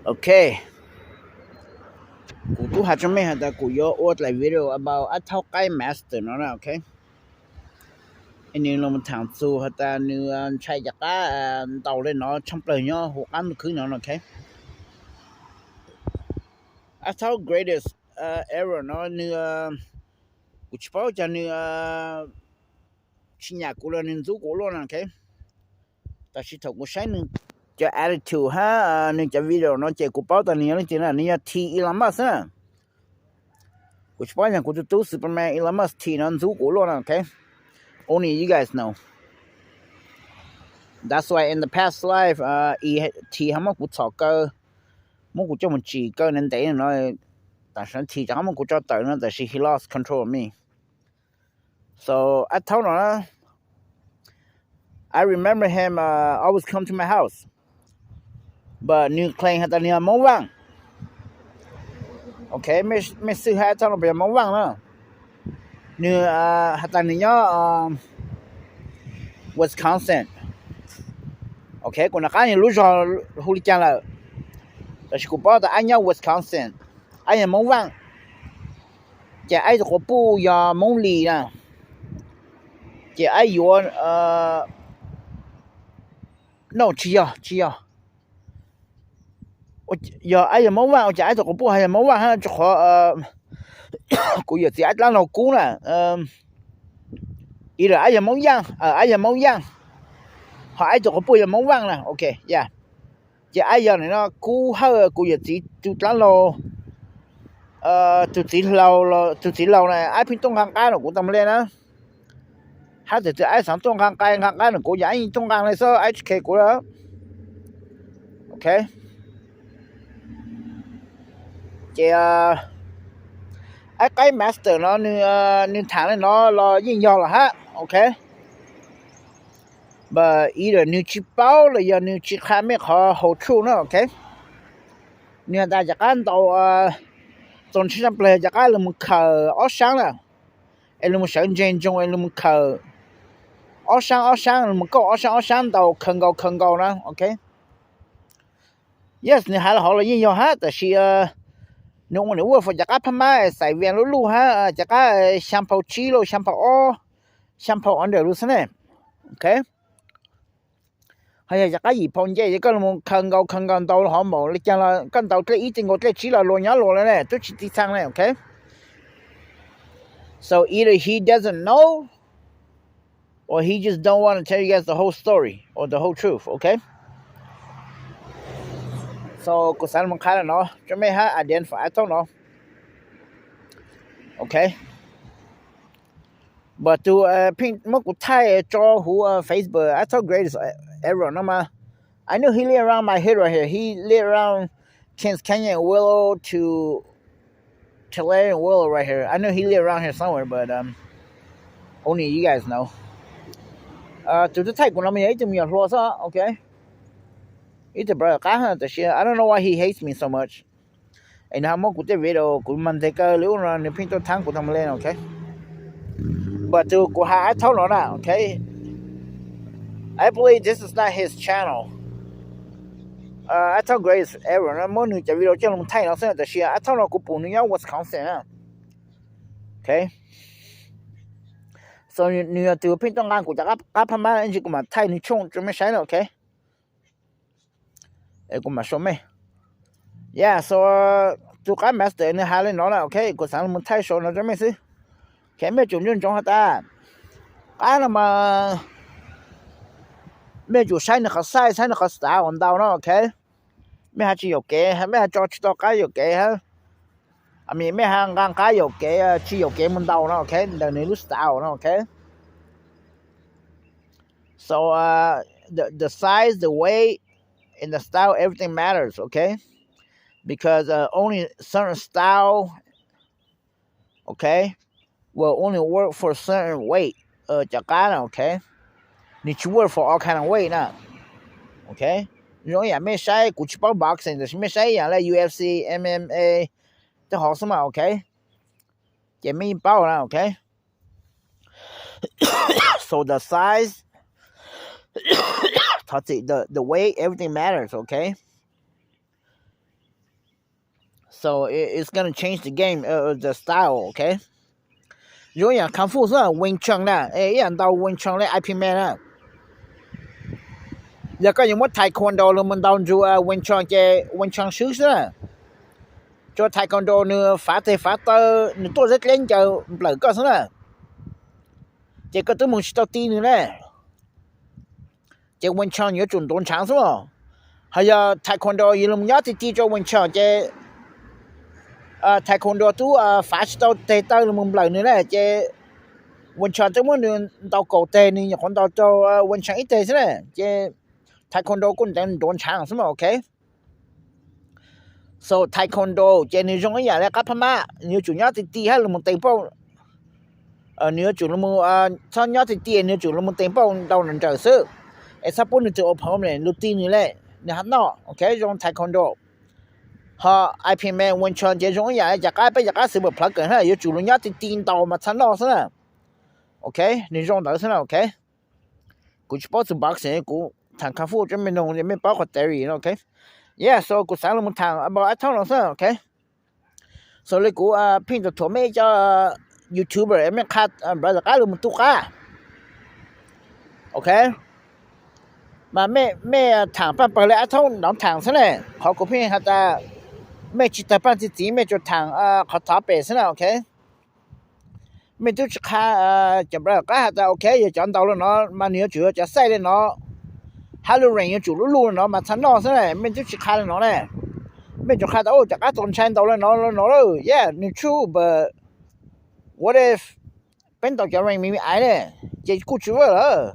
Ok, kuv twb has rua mej has tas kuv yuav ua dlaim video about Ab Thaub qaib master no na, ok. Nws los tham txug has tas nws ntshai cov qab ntaus le no tshaaj plawg nyob huv qab ntuj khwb no, ok. Ab Thaub greatest error no nws, kuv tsis paub cas nws tsis nyam kuv los nws ntxub kuv luaj na, ok. Tab sis thaum kuv saib nws cov attitude hab nws cov video no ces kuv paub tas nws yog leej twg na, nws yog T Elon Musk xwb na. Kuv tsis paub yog kuv tus tub Superman Elon Musk T no ntxub kuv luaj na, ok. Only you guys know. That's why in the past life, T ho muab kuv txhom kaw, muab kuv coj mus tsim kaw ntev ntev no, tam sim T rov qab muab kuv tso tawm no, tab sis he lost control of me. So Ab Thaub no, I remember him always come to my house, but nws claim has tas nws yog Moob Vaaj. Ok, mej xwb hab Ab Thaub no puas yog Moob Vaaj na? Nws has tas nws nyob Wisconsin. Ok, kuv nov qab nws lub zog hu li cas lawm, tab sis kuv paub tas ab nyob Wisconsin. Ab yog Moob Vaaj, ces ab tug quas puj yog Moob Lis na. Ces ab yuav, no, tsis yog, tsis yog. Yog ab yog Moob Vaaj ua cas ab tug quas puj ho yog Moob Vaaj hab? Rua qhov kuv yawm txiv ab dlaab laug Kub na, ib lawm ab yog Moob Yaaj, ab yog Moob Yaaj, ho ab tug quas puj yog Moob Vaaj na, ok, yeah. Ces ab yog no Kub Hawj, kuv yawm txiv tus dlaab laug, tus txiv laug, tus txiv laug na, ab pheej tuaj nqaa qab nrug kuv tag le na. Hab thaum twg ab xaav tuaj nqaa qab nqaa qab nrug kuv, yog ab yeej tuaj nqaa le xwb, ab tsis khe kuv lawm. Ok, ces ab qaib master no nws thaam le no los yeej yog lawm hab, ok. But either nws tsis paub los yog nws tsis qha mej qhov hauv tshum na, ok. Nws has tas cov qab ntaus txaus ntshai tshaj plawg cov qab lug mus khaws ob saab na, es lug mus sawv ntseg ntsoog es lug mus khaws ob saab ob saab, lug mus kauj ob saab ob saab ntaus khaws nkaus khaws nkaus na, ok. Yes, nws has los hov los yeej yog hab, tab sis nws ua nws ua fo cov qab phab mab xais vias lub luj hab, cov qab xyaa phau tsib los xyaa phau ob, xyaa phau ob ntawm lub xwb ne, ok. Ho yog cov qab yim phau nce ces koj lug mus khaws nkaus khaws nkaus ntaus hov npaum le caag los koj ntaus dlej ib dlej nkaus dlej tsib los luas nyob luas le ne, tub tsis txi txaa le, ok. So either he doesn't know, or he just don't want to tell you guys the whole story or the whole truth, ok. So kuv xaav lug qha le no rua mej hab identify Ab Thaub no, ok. But tus pheej muab kuv thaij tso huv Facebook, Ab Thaub greatest error no mas, I know he live around my hood right here. He live around Kings Canyon, Willow to Tulare and Willow right here. I know he live around here somewhere, but um, only you guys know. Tus tub thaij kuv no mas yog ib tug me nyuam hluas xwb, ok. Ib tug brother qab, tab sis I don't know why he hates me so much. Es nws ho muab kuv tej video kuv mag nteg kaw le ub no nws pheej tuaj thaab kuv tag le no, ok. But tus kuv has Ab Thaub no na, ok, I believe this is not his channel. Ab Thaub greatest error no muab nws cov video coj lug thaij no xwb, tab sis Ab Thaub no kuv pum nws nyob Wisconsin na, ok. So nws yog tus pheej tuaj nqaa kuv cov qab phab mab, ib ntsis kuv mam thaij nws tshooj rua mej saib na, ok. Kuv mam show mej. Yeah, so tus qab master nws has le no na, ok, kuv xaav lug mus thaij show no rua mej xwb. Ok, mej tsum ntsoov ntsoov has tas qab no mas mej tsum saib nws qhov size, saib nws qhov style uas ntau no, ok. Mej ho tsis yuam kev, mej ho tso tsis tau qab yuam kev hab, mej ho nqaa qab yuam kev tsis yuam kev mus ntaus no, ok, ntawm nws lub style no, ok. So the size, the weight, and the style, everything matters, okay? Because uh, only certain style, okay, will only work for certain weight. Cov qab na, okay, nws tsis work for all kind of weight na, okay. Zoo ib yam mej saib, kuv tsis paub boxing, tab sis mej saib ib yam le U F C, M M A, tej hov xwb mas, okay, ces mej yeej paub na, okay. So the size, thov txim, the, the weight, everything matters, okay? So it, it's gonna change the game, uh, the style, okay? Zoo ib yam kung fu xwb, Wing Chun na, ib yam ntaus Wing Chun li Ip Man na. Yog koj yuav muab Taekwondo los mus ntaus nrug Wing Chun ces Wing Chun swb xwb na. Tsuas Taekwondo nws fav tes fav taw, nws tuaj zeb dleb ncaws nplawm koj xwb na. Ces koj twb mus tsis tau ti nws ne. Ces Wing Chun yuav tsum ntuav ntshaav xwb os. Ho yog Taekwondo yuav los nyob ti ti rau Wing Chun ces Taekwondo twb fav tsis tau tes taw los mus nplawm nws na, ces Wing Chun twb muab nws ntaus kaum teg, nws nyuam qhuav ntaus rau Wing Chun ib teg xwb na, ces Taekwondo kuj ntev ntuav ntshaav xwb mas, ok. So Taekwondo ces nws zoo ib yam li qab phab mab, nws yuav tsum nyob ti ti hab los mus tes npauj. Nws yuav tsum los, txhob nyob ti ti, nws yuav tsum los mus tes npauj ntau nrawm nrawm xwb, es txhob pub nws tus opponent los ti nws li, nws hab noj, ok, zoo Taekwondo. Ho Ip Man, Wing Chun ces zoo ib yam li cov qab, peb cov qab xwb npaum plhawv kawg na, yuav tsum los nyob ti ti ntaus mas txhob noj xwb na. Ok, nws zoo ntawd xwb na, ok. Kuv tsis paub txog boxing, kuv thaam kung fu tso mej noog mej paub qhov theory no, ok. Yeah, so kuv xaav los mus thaam about ib thooj no xwb, ok. So li kuv pheej tau thuam mej ib co YouTuber mej qha nplawv tom qab los mus tu qab, ok. Mas mej thaam paj pawg li ib thooj nov thaam xwb ne, qhov kuv pheej has tas mej tsis tawg paaj txi txiv, mej tsuas thaam qhov thov pem xwb na, ok. Mej twb tsis qha cov nplawv tom qab has tas, ok, yog cov ntaus li no mas nws yuav tsum yog cov xaij li no, hab lub range yuav tsum lub luj li no mas txhob noj xwb ne, mej twb tsis qha li no ne. Mej tsuas qha tas cov qab txaus ntshai ntaus li no li no lawm, yeah, nws true, but what if peb ntaus cov range me me aiv ne, ces kuj tsis work lawm.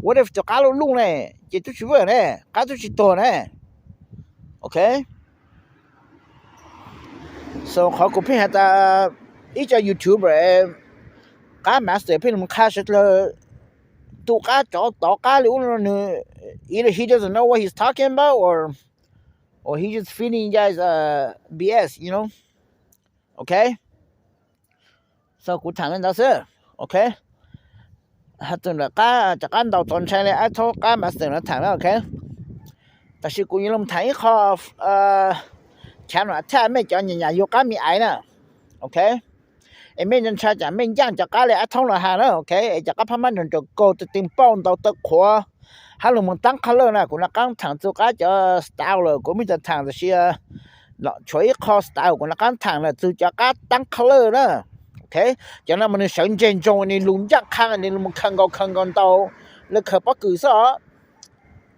What if tus qab lub luj ne, ces twb tsis work ne, qab twb tsis tuag ne, ok. So qhov kuv pheej has tas ib co YouTuber qab master pheej los qha sawv dlawg tu qab tsov tov qab li ub no, nws either he doesn't know what he's talking about or or he just feeding you guys, uh, B S, you know? Ok. So kuv thaam li ntawd xwb, ok. Has tus nram qab, cov qab ntaus txaus ntshai li ib thooj qab master no thaam na, ok. Tam sim kuv yuav los thaam ib qho chav no thaj mej cov nyam nyam yug qab me aiv na, ok. Es mej ntshai tsam mej ncaaj cov qab li ib thooj no has na, ok. Es cov qab phab mab nraug nraug kaug, taw tes npauj, ntaus taw qhuav, hab los mus taab qhab lawj na. Kuv nov qaab thaam txug qab cov style lawm, kuv mej tau thaam tab sis tshuav ib qho style kuv nov qaab thaam lawm txug cov qab taab qhab lawj na, ok. Cov no mas nws sawv ntseg ntsoog, nws lug ncaaj qha, nws los khaws nkaus khaws nkaus ntaus le khaws pob kws xwb os,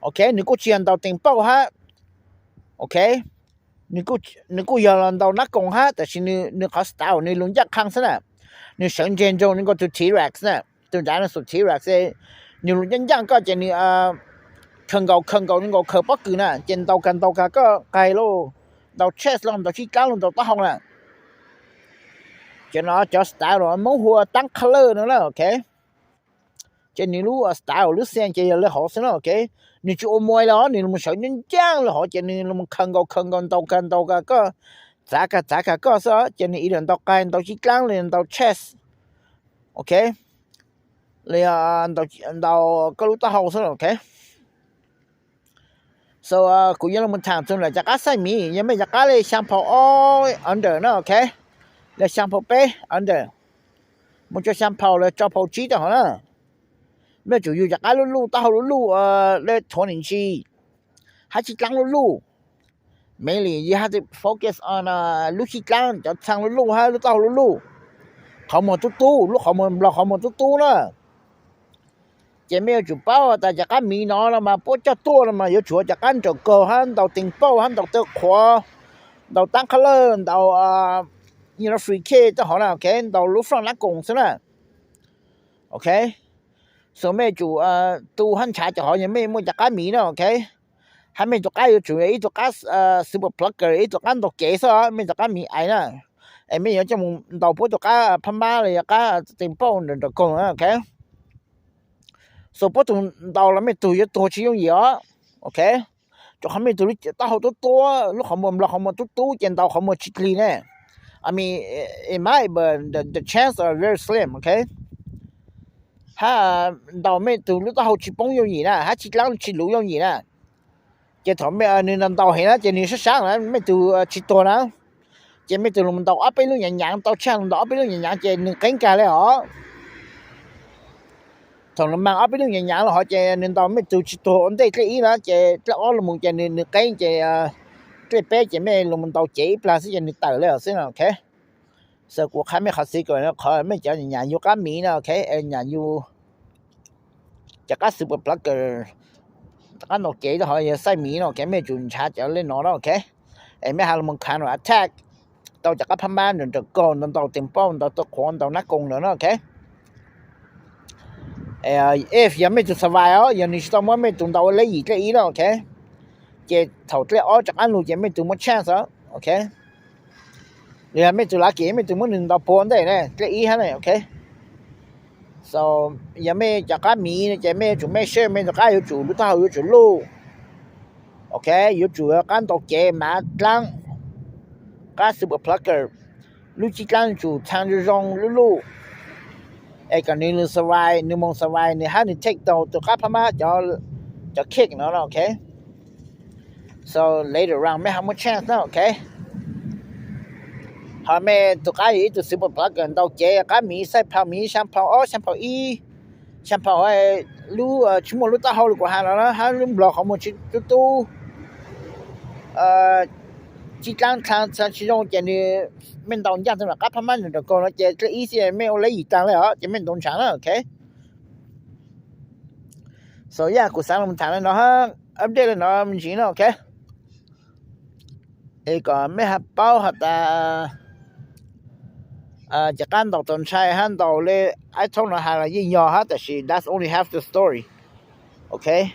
ok. Nws kuj tsis yog ntaus tes npauj hab, ok. Nws kuj yog los ntaus nab koos hab, tab sis nws qhov style nws lug ncaaj qha xwb na. Nws sawv ntseg ntsoog nkaus tug T-Rex na, tug dinosaur T-Rex, nws lug ncaaj ncaaj koj ces nws khaws nkaus khaws nkaus nkaus khaws pob kws na, ces ntaus kag ntaus kag koj qag lauj, ntaus chest los ntaus tsib dlaab los ntaus taub hau na. Ces no cov style los Moob hu ua taab qhab lawj no na, ok. Ces nws lub style lub xia ces yog le hov xwb na, ok. Nws tsis ua muaj li os, nws los sawv ncaaj ncaaj le hov ces nws los khaws nkaus khaws nkaus ntaus kag ntaus kag koj, txav kag txav kag koj xwb os, ces nws ib yam ntaus qag ntaus tsib dlaab li ntaus chest, ok, li ntaus koj lub taub hau xwb, ok. So kuv yuav los thaam txug lawm cov qab xaij miv, yog mej cov qab li xyaa phaus ob under na, ok, li xyaa phaus peb under mus txug xyaa phaus los rau phaus tsib rau hov na. Mej tsum yug cov qab lub luj, taub hau lub luj, li thuav nim ntsis hab tsib dlaab lub luj. Mainly you have to focus on lub tsib dlaab, cov txhaa lub luj hab lub taub hau lub luj, qhov muag tub tub, lub qhov muag nplaug qhov muag tub tub na. Ces mej yuav tsum paub tas cov qab miv no no mas puab coj tuaj no mas yuav tsum cov qab nraug kaug hab ntaus tes npauj hab ntaus taw qhuav, ntaus taab qhab lawj, ntaus free kick rau hov na, ok, ntaus lub front nab koos xwb na, ok. So mej yuav tsum tu hab nrhav cov hov yog mej muaj cov qab miv na, ok. Hab mej tug qab yuav tsum yog ib tug qab super plucker, ib tug qab ntaus kev xwb os, mej tug qab miv aiv na. Es mej yuav coj mus ntaus puab tug qab phab mab los yog qab tes npauj nraug kaug na, ok. So puab tug ntaus los mej tug yuav tuag tsis yooj yim os, ok. Rau qhov mej tug lub taub hau tub tuab, lub qhov muag nplaug qhov muag tub tub ces ntaus qhov muag tsis dlig ne. I mean, it might, but the, the chance are very slim, ok. Hab ntaus mej tug lub taub hau tsis poob yooj yim na, hab tsib dlaab tsis luv yooj yim na. Ces thaum nws ntaus heev na ces nws sab sab na, mej tug tsis tuag na. ces mej tug lug ntaus ob peb lub nyaav nyaav, ntaus tshaj lug ntaus ob peb lub nyaav nyaav ces nwg qeeb kag le hov. Thaum nwg maag ob peb lub nyaav nyaav los hov ces nwg ntaus mej tug tsi tuag ua ntej dlej ib na, ces dlej ob lug moog ces nwg qeeb ces dlej peb ces mej lug moog ntaus cev ib plag xwb ces nwg tawm le xwb no, ok. So kuv qha mej qhov xwm kawm qhov mej cov nyaav nyaav yug qab miv no, ok, nyaav nyaav yug cov qab super blocker, qab ntaus cev hov yog xaij miv no, ok, mej yuav tsum nrhav cov le no na, ok. Es mej has lug moog khav no attack tau cov qab phab mab nraum nraum kaug, ntaus ntaus tes npauj, ntaus tau qhuav, ntaus nab koos ntawd na, ok. If yog mej tug survive os, yog nwg tsi tau muab mej tug ntaus ua lab yim dlej ib na, ok, ces thaum dlej ob rov qab lug ces mej tug muaj chance os, ok. Los yog mej tug lucky, mej tug muab nwg ntaus puag ntej ne, dlej ib hab ne, ok. So yog mej cov qab miv no ces mej yuav tsum make sure mej tug qab yuav tsum lub taub hau yuav tsum luj, ok, yuav tsum qab ntaus cev, mav dlaab, qab super blocker, lub tsib dlaab yuav tsum txhaa zoo zoo luj luj, es kom nwg lug survive, nwg moog survive, nwg hab nwg take tau tug qab phab mab cov kick no, ok. So later round mej hab muaj chance na, ok. Hos mej tug qab yog ib tug super blocker ntaus cev, qab miv, xaij plhaus miv, xyaa plhaus ob, xyaa plhaus ib, xyaa plhaus, lub tsi muaj lub taub hau li kuv has no na, hab lub nplog qhov muag tsi tub tub, tsib dlaab txhaa tsi zoo ces nwg, mej ntaus ncaaj tug qab phab mab nraum nraum kaug no ces dlej ib xwb mej ua lab yim taag le os, ces mej ntaus nrhav na, ok. So yeah, kuv xaav lug thaam le no hab update le no me ntsis no, ok. Es kom mej hab paub has tas cov qab ntaus tau ntshai hab ntaus le ib thaub no has los yeej yog hab, tab sis that's only half the story, ok.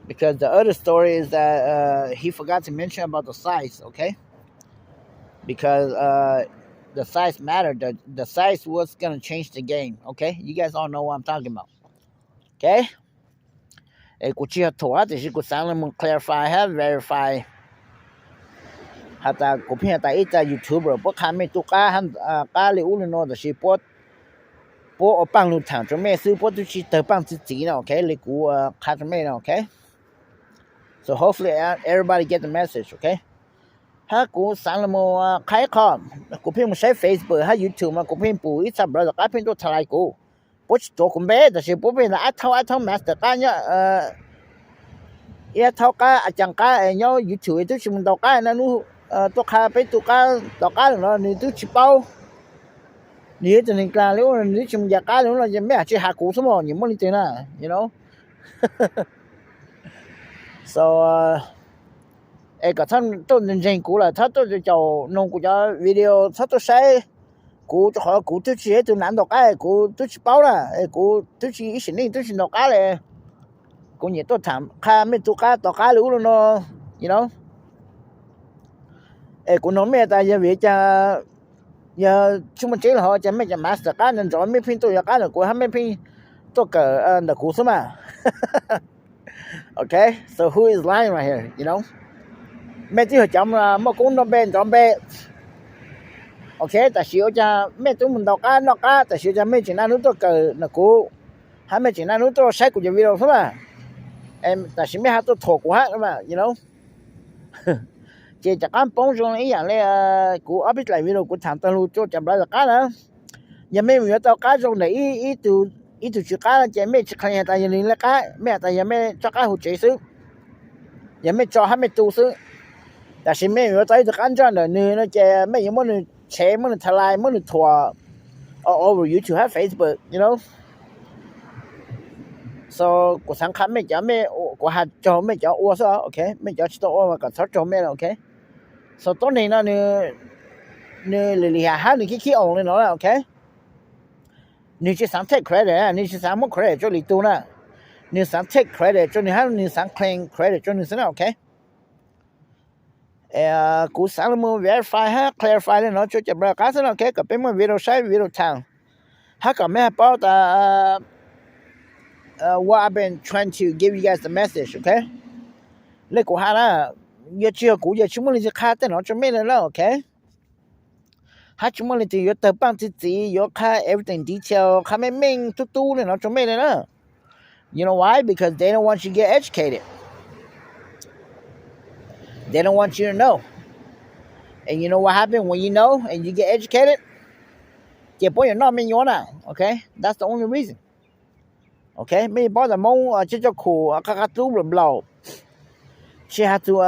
Because the other story is that he forgot to mention about the size, ok. Because the size matter, the size was gonna change the game, ok. You guys all know what I'm talking about, ok. Es kuv tsi yog thuam hab, tab sis kuv xaav le moog clarify hab verify has tas kuv pheej has tas ib txha YouTuber puab qha mej tub qab, qab le ub le no, tab sis puab ua paaj lug thaam rua mej xwb, puab tub tsi tawg paaj txi txiv no, ok, le kuv qha rua mej no, ok. So hopefully everybody get the message, ok. Hab kuv xaav le moog qha ib qho, kuv pheej moog saib Facebook hab YouTube mas kuv pheej pum ib txha brother qab pheej tuaj tha lais kuv, puab tsi tuav kuv npe tab sis puab pheej tas ab thaub ab thaub master qab nyob, ib thaub qab a caag qab nyob YouTube es tub tsi moog ntaus qab na, nub tuaj qha peb tug qab ntaus qab lawm no nws tub tsi paub. Nws yog tug neeg dlaag le ub, nws tub tsi moog ncaim qab le ub no ces mej has tsi has kuv xwb mog, nyiam muaj leej twg na, you know. So es kom txhob tuaj ntseeg kuv lawm, txhob tuaj caum noog kuv cov video, txhob tuaj saib kuv, rua qhov kuv tub tsi yog ib tug nav ntaus qab, kuv tub tsi paub na, kuv tub tsi ib sim neej tub tsi ntaus qab le. Kuv nyiam tuaj thaam qha mej tug qab tom qab le ub le no, you know. Es kuv noog mej tas yog vim caag, yog tsi muaj tseeb los hov, cas mej cov master qab nrov nrov mej pheej tuaj yuav qab ntawm kuv hab mej pheej tuaj kawm ntawm kuv xwb mas. Ok, so who is lying right here, you know? Mej twb yog cov muaj koob nrov npe nrov npe, ok, tab sis ua cas mej tub moog ntaus qab noj qab tab sis ua cas mej tseem naj nub tuaj kawm ntawm kuv, hab mej tseem naj nub tuaj saib kuv cov video xwb mas, tab sis mej hab tuaj thuam kuv hab, you know. Ces cov qab poob zoo ib yaam le kuv ob peb dlaim video kuv thaam tag lug rua cov brother qab na. Yog mej yuav tau qab zoo ntawm ib tug tswv qab no ces mej tsi claim has tas yog nws le qab, mej has tas yog mej tso qab huv tsev xwb, yog mej tso hab mej tu xwb. Tab sis mej yuav tau ib tug qab ntsaj ntawm nws no ces mej yuav muab nws tshev, muab nws tha lais, muab nws thuam all over YouTube hab Facebook, you know. So kuv xaav qha mej cov, kuv has raug mej cov ua xwb, ok, mej cov tsi tau ua mas kom txhob raug mej, ok. So tuab neeg no nws lwm lwm yam hab nws khib khib oos le no, ok. Nws tsi xaav take credit, nws tsi xaav muab credit rua lwm tug na. Nws xaav take credit rua nws hab nws xaav claim credit rua nws xwb na, ok. Kuv xaav le moog verify hab clarify le no rua cov brother qab xwb na, ok, kom peb muaj video saib video thaam, hab kom mej paub tas what I've been trying to give you guys the message, ok. Le kuv has na, yog tsi yog kuv ces tsi muaj leej twg qha tej no rua mej le na, ok. Hab tsi muaj leej twg yuav tawg paaj txi txiv yuav qha everything detail, qha meej meej tub tub le no rua mej le na. You know why? Because they don't want you to get educated. They don't want you to know. And you know what happen when you know and you get educated? Ces puab yuav noj mej nyuam na. Okay, that's the only reason. Okay, mej paub tas Moob tsi tso khum qab qab dlub nplaum nplaum, tsi has txug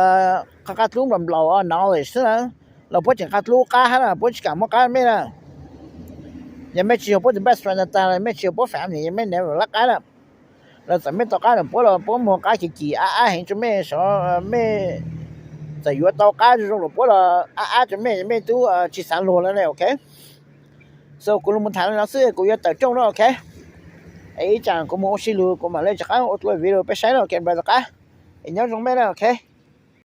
qab qab dlub nplaum nplaum knowledge xwb na, los puab tseem qab dlub qab hab na, puab tsi kam muab qab mej na. Yog mej tsi yog puab tus best friend tag, mej tsi yog puab family, yog mej never lab qab na. Los txawm mej tau qab lawm puab los puab muag qab kim kim ab ab heev rua mej, mej txawm yuav tau qab zoo zoo lawm puab los ab ab rua mej, mej tub tsi xaav luag le ne, okay? So kuv lug moog thaam le nuav xwb, kuv yuav tawm rooj na, okay? Ib tsam kuv moog ua si lug kuv mam le rov qaab ua dlua video peb saib na, okay, npawg tom qab, es nyob zoo mej na, okay?